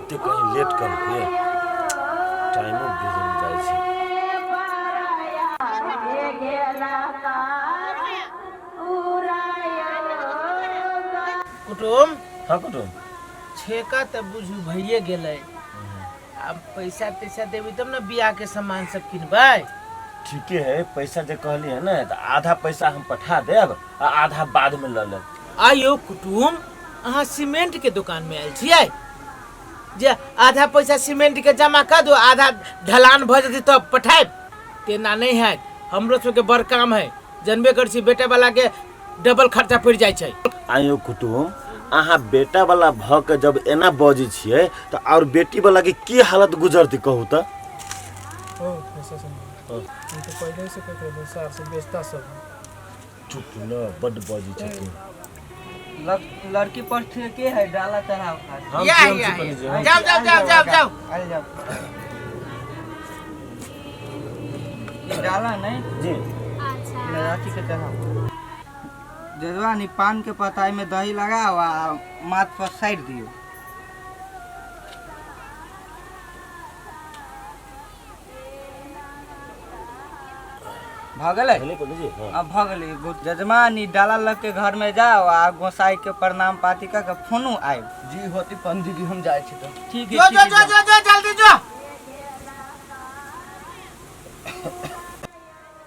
एते कहीं लेट करके टाइमो बिगड़ जाइ छै। कुटुम। हाँ कुटुम। छेका तऽ बुझू भइए गेलै, आब पैसा तैसा देबै तब ने बियाह के सामान सब किनबै। ठीके है, पैसा जे कहली है ने तऽ आधा पैसा हम पठा देब आ आधा बाद में लऽ लेब। आइयो कुटुम, अहाँ सीमेंट के दुकान में आयल छियै जे आधा पैसा सीमेंट के जमा कर दो, आधा ढलान भऽ जेतै तब पठायब? तेना नहीं है, हमरो सबके बड़ काम है, जनबे कर छी, बेटा वाला के डबल खर्चा पड़ि जाइ छै। आइयो कुटुम, अहाँ बेटा वाला भऽ के जब एना बजै छियै तऽ आओर बेटी वाला के की हालत गुजरतै कहू तऽ? ओ ऐसा सुन, हम तो पहले से कहते रहे सार से बेचता सब। चुप न, बड्ड बजै छथिन। लड़की पर के है डाला चढ़ाव खातिर। हम या छी, हम या छी पंडित जी, हम जाओ जाओ जाओ जाओ जाओ। अरे जाओ, ई डाला नहीं जी। अथी के चढ़ाव जजवानी, पान के पताई में दही लगाओ आ माथ पर साइड दियो। भऽ गेलै? भेलै पंडित जी, हाँ। अब भऽ गेलै। जजमानी डाला लग के घर में जाओ आ गोसाई के प्रणाम पाती कऽ के फोनो आयब। जी होती पंडित जी, हम जाइ छी तऽ। ठीक है। जो ठीक जो है, जो जाओ। जो जो जल्दी जो।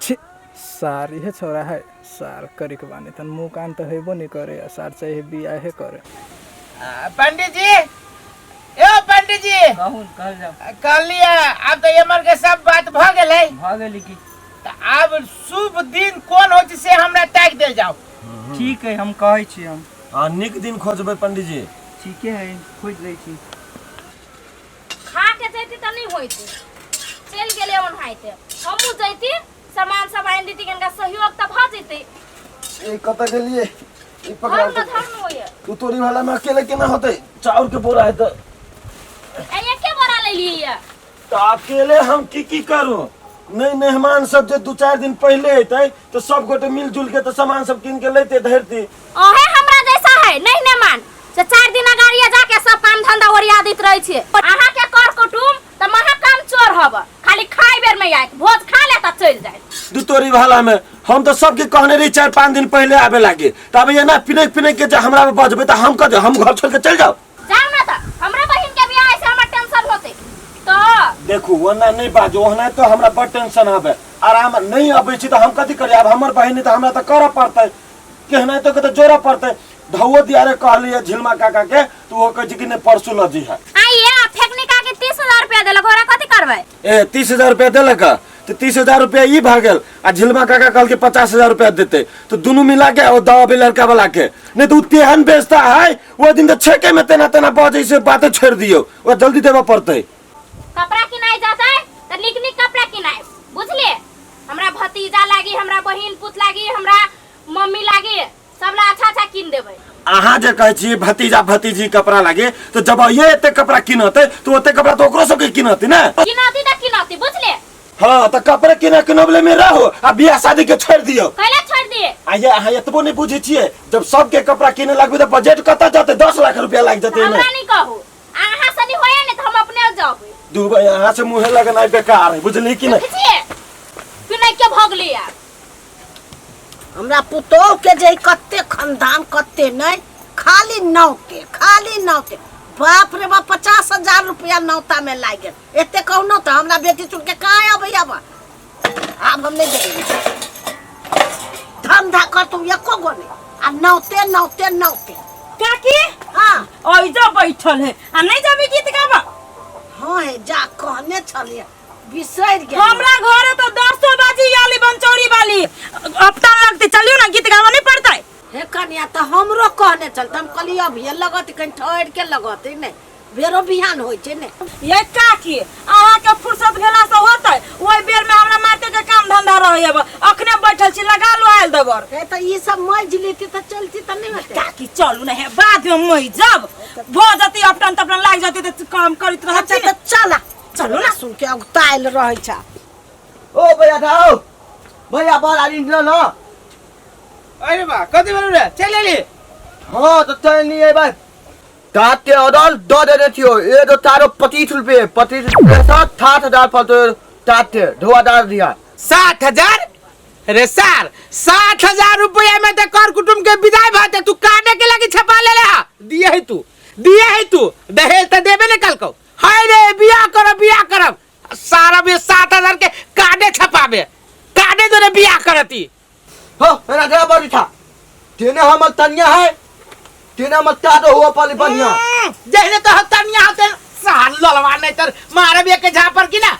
छी, सार इहे छोरा है, सार करे के बानी तन मुँह कान तऽ हेबो नहीं करे आ सार चाहे बियाहे करे। पंडित जी, ए पंडित जी। कहू, कहल जाओ। कहलिए आब तऽ एमर के सब बात भऽ गेलै। भऽ गेली की? तऽ आब शुभ दिन कोन होइ छै से हमरा ताकि देल जाओ। ठीक है, हम कहै छी हम। हाँ, नीक दिन खोजबै पंडित जी। ठीके है, खोजि लै छी। खा के जैती तऽ नहि होइते, चलि गेलै ओनाहिते। हमहूँ जैती, सामान सब आनि देती, कनिका सहयोग तऽ भऽ जैते। ए कतऽ गेलियै? ई पकड़ा। धर्म धर्म होइए। तू तोरी वाला में अकेले केना होतै? चाउर के बोरा है तऽ। ए, एके बोरा ले लिए। तऽ अकेले हम की की करू? नहीं मेहमान सब जे 2-4 दिन पहले अयतै तऽ सब गोटे मिलजुल के तऽ सामान सब कीन के लेते धरती। ओहे हमरा जैसा है नहीं मेहमान से 4 दिन अगाड़िया जाके सब काम धंधा ओरिया दैत रहै छियै। अहाँ के कर कुटुम तऽ महा काम चोर हब, खाली खाइ बेर में आयत, भोज खा ले तऽ चलि जायत। दू तोरी भाला में हम तो सबके कहने रही 4-5 दिन पहले आबे लागे, तब एना पिनक पिनक के जे हमरा में बजबै तऽ हम कह हम घर छोड़ के चलि जाउ। जाउ ना तऽ हमरा बहिन के बियाह से हमरा टेंशन होते तऽ। देखू ओना नहीं बाजू, ओना तो हमरा बड़ टेंशन हबे। आराम नहीं अबै छी तऽ हम कथी करी? आब हमर बहिन तऽ हमरा तऽ करऽ पड़तै, केहनाइतो के तऽ जोड़ऽ पड़तै। धौओ दियारे कहलियै झिलमा काका के तऽ ओहो कहै छै कि नहि परसू लऽ जइहे। आइए फेकनी का के 30,000 रुपया देलक, ओकरा कथी करबै? ए 30,000 रुपया देलक तऽ 30,000 रुपया ई भऽ गेल आ झिलमा काका कहलकै 50,000 रुपया देतै तऽ दुनू मिला के ओ दऽ अबै लड़का वाला के। नहीं तऽ ओ तेहन बेचता है, ओहि दिन तऽ छेके में तेना तेना बजै से बाते छोड़ि दियौ, ओकरा जल्दी देबऽ पड़तै। कपड़ा किनाइ जेतै तऽ नीक नीक कपड़ा किनाइ, बुझलियै? हमरा भतीजा लागी, हमरा बहिन पुत लागी, हमरा मम्मी लागी, सब ला अच्छा अच्छा किन देबै। अहाँ जे कहै छी भतीजा भतीजी कपड़ा लागे तऽ जब ये एते कपड़ा किनतै तऽ ओते कपड़ा तऽ ओकरो सबके किनतै ने। किनती तऽ किनती, बुझलियै? हाँ तऽ कपड़े किने किनबले में रहो आ बियाह शादी के छोड़ दियौ। कैला छोड़ दिए? आ ये अहाँ एतबो नहीं बुझै छियै, जब सबके कपड़ा किने लगबै तऽ बजट कतऽ जेतै? 10 लाख रुपया लागि जेतै एहिमे। हमरा नहीं कहू, अहाँ से नहीं होया ने तऽ हम अपने जबै। दू भाई अहाँ से मुँहे लगनाइ बेकार है, बुझली कि नहीं? देखै छियै पिनाइ के भऽ गेलै यार। हमरा पुतोह के जे कते खानदान कते नहीं, खाली नौते, खाली नौते। बाप रे बाप, 50,000 रुपया नौता में लागि गेल। एते कहू न तऽ हमरा बेटी चुन के कहाँ अबै? आब आब हम नहीं देबै। धंधा करतौ एको गो नहीं आ नौते नौते नौते। काकी। हाँ। ओइजा बैठल है आ नहीं जाबी गीत गाबा? हाँ हे, जा कहने छलिए बिसरि गेल। हमरा घरे तो 10 बाजी आली बनचौरी वाली हफ्ता लगते, चलियो ना गीत गावा नहीं पड़तै। हे कनिया, तऽ हमरो कहने छल तऽ हम कहलियै अभिये लगत, कनि ठहरि के लगत ने, बेरो बिहान होइ छै ने। ये काकी, अहाँ के फुर्सत भेला से होतै? ओहि बेर में हमरा मारते के काम धंधा रहै, अब अखने बैठल छी, लगा लो आयल देबर। हे तऽ ई सब मजि लेती तऽ चलती तऽ नहि होतै। काकी चलू ने, हे बाद में मई जब भऽ जतै, अपटन तपटन लागि जतै तऽ काम करैत रहत। अच्छा तऽ चला। चलू ना। सुन के अगुतायल रहै छ। ओ भैया थाओ भैया, बड़ आदमी न न। अरे बा, कथी भेलौ रे? चलि एली? हाँ तऽ चलि एबै। तात के ऑर्डर दऽ देने छियो ए दो तारो 25 रुपये, 25 रुपये 7,000 पड़तो। तात के धोआ डाल दिया। 7,000 रे सार, 7,000 रुपया में तो कर कुटुम के विदाई भाते। तू काटे के लगी छपा ले ले हा। दिए है तू, दिए है तू। दहेज तो देबे ने कल को। हाय रे, बियाह करब, बियाह करब, सारा भी 7,000 के काटे छपाबे, काटे जोरे बियाह करती। हो मेरा गया बड़ी था तेने हमर तनिया है, तेने हमर तारो हुआ पाली बढ़िया। जहने तो तनिया होते साल ललवा नहीं तर मारे भी के झापर की ना।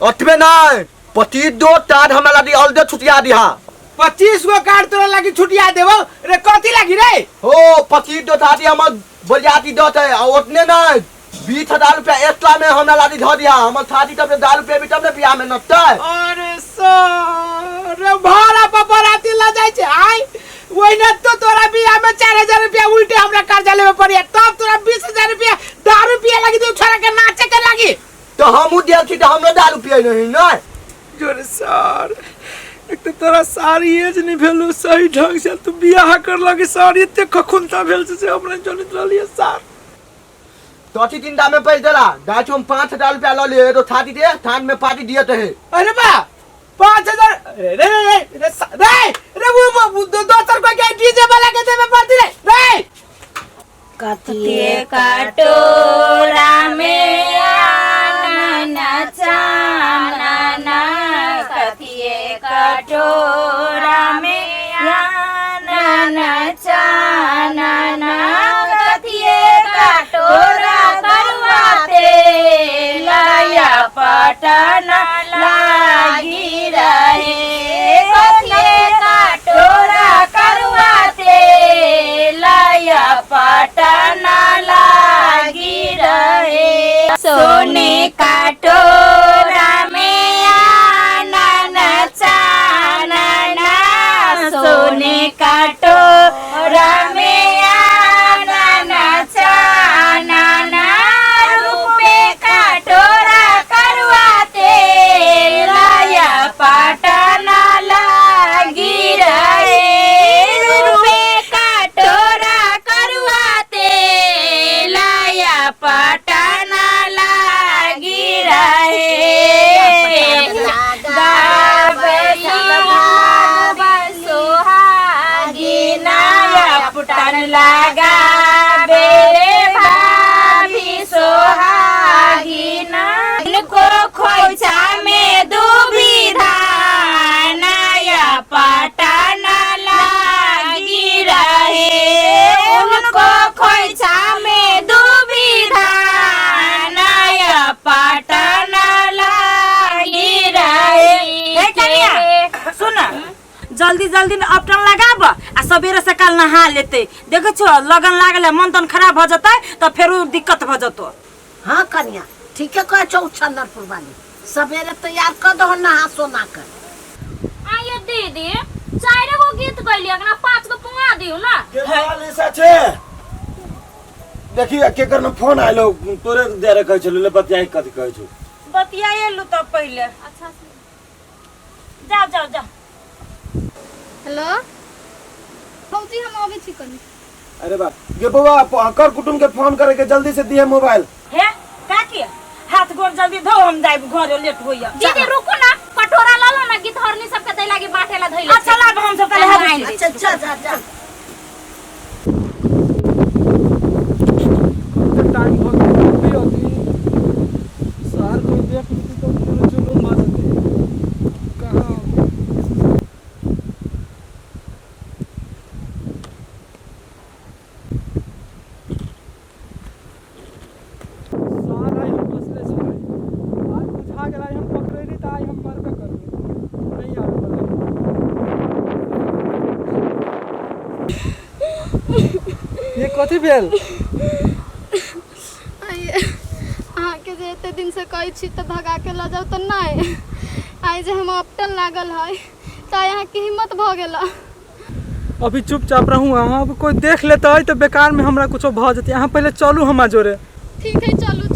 अतबे नहीं, 25 दो तार हमरा लागी अलगे छुटिया दिहा। 25 गो कार्ड तोरा लागी छुटिया देबो रे? कथी लागी रे? हो, 25 दो थाती हमर बरियाती दते आ ओतने नहीं, 20,000 रुपया एक्स्ट्रा में हमरा लागी धऽ दिहा। हमर थाती तब ने दारू पेबी तब ने बियाह में नचतै। अरे सर रे, भाड़ा पर बराती ल जाइ छै आइ। ओहिना तो तोरा बियाह में 4,000 रुपया उल्टे हमरा कर्जा लेवे पड़िया, तब तोरा 20,000 रुपया दारू पिए लागी दू, छोरा के नाचे के लागी। तो हमहूँ देल छी तऽ हमरो दारू पिए नहीं नहीं। जोरे सर, एक तो तोरा सारी एज नहीं भेलू सही ढंग से, तू बियाह कर लगे सर। एते खखुनता भेल छै से हमरा जनैत रहलियै सर। कथी चिंता में पैस देला गाछ, हम 5,000 रुपया लऽ लिए तो थाती दे थान में पार्टी दिए है। अरे बा, 5,000 रे रे रे रे रे रे, वो दोसर कोई के डीजे वाला के देवे पड़ती रे रे। कथिए कटोरा में आना चानना, कथिए कटोरा में आना चानना, कथिए कटोरा करुआ तेलया पटना लागी रहे, कथिए कटोरा करुआ तेलया पटना लागी रहे। सोने कटोरा में आना चानना, सोने कटोरा में आना चानना, रूपे कटोरा करुआ तेलया पटना लागी रहे, रूपे कटोरा करुआ तेलया पटना लागी रहे। सोहागिना पुटन लगा रे भाभी सोहागिना, को खोइछा में दुबी धानया पटना लागी रहे, उनको खोइछा में दुबी धानया पटना लागी रहे। हे कनिया, सुन, जल्दी जल्दी में अपटन लगाब आ सवेरे सकाल नहा लेते। देखै छो लगन लागल है, मन तन खराब भ जतै तऽ फेरो दिक्कत भ जतो। हाँ कनिया, ठीके कहै छौ। उछन्नरपुर वाली सवेरे तैयार कर दहो नहा सोना कर। आइए दीदी, चारि गो गीत गैली, अखना पाँच गो पुंगा दियौ ना। के लिसा छे, देखी केकर न फोन आइलो। तोरे देरे कहै छलु ले बतियाई, कथी कहै छौ? बतियाए लू तब पहिले। अच्छा। जाओ जाओ जाओ। हेलो भौजी, हम अबै छी कनी। अरे बा गे बौआ, कर कुटुम के फोन करे के जल्दी से दिए मोबाइल। हे काकी, हाथ गोड़ जल्दी धो, हम जाइब घरे, लेट होइया। दीदी रुकू ना, कटोरा ल लो ना, गीत हरनी सबके दै लागी बाटे ला धइले। अच्छा लाब, हम सब तले हाथ। अच्छा अच्छा, जा जा। कते टाइम भऽ गेल, अभी अभी सार कोई देख लेती तो पूरे जुलूम भऽ जेतै। कहाँ अभी? सार आइ हम फसले छी। आज बुझा गेल, आइ हम पकड़ैली तऽ आइ हम मरबे करबै। नहि आबै बला। ये कथी भेल? आइ अहाँके जे एते दिनसँ कहै छी तऽ भगा के लऽ जाउ तऽ नहि। आइ जे हम अपटन लागल है तऽ आइ अहाँके हिम्मत भऽ गेल। अभी चुपचाप रहू अहाँ। अब कोई देख लेतै तऽ बेकार में हमरा कुछो भऽ जेतै। अहाँ पहिले चलू हमरा जोरे। ठीक है, चलू।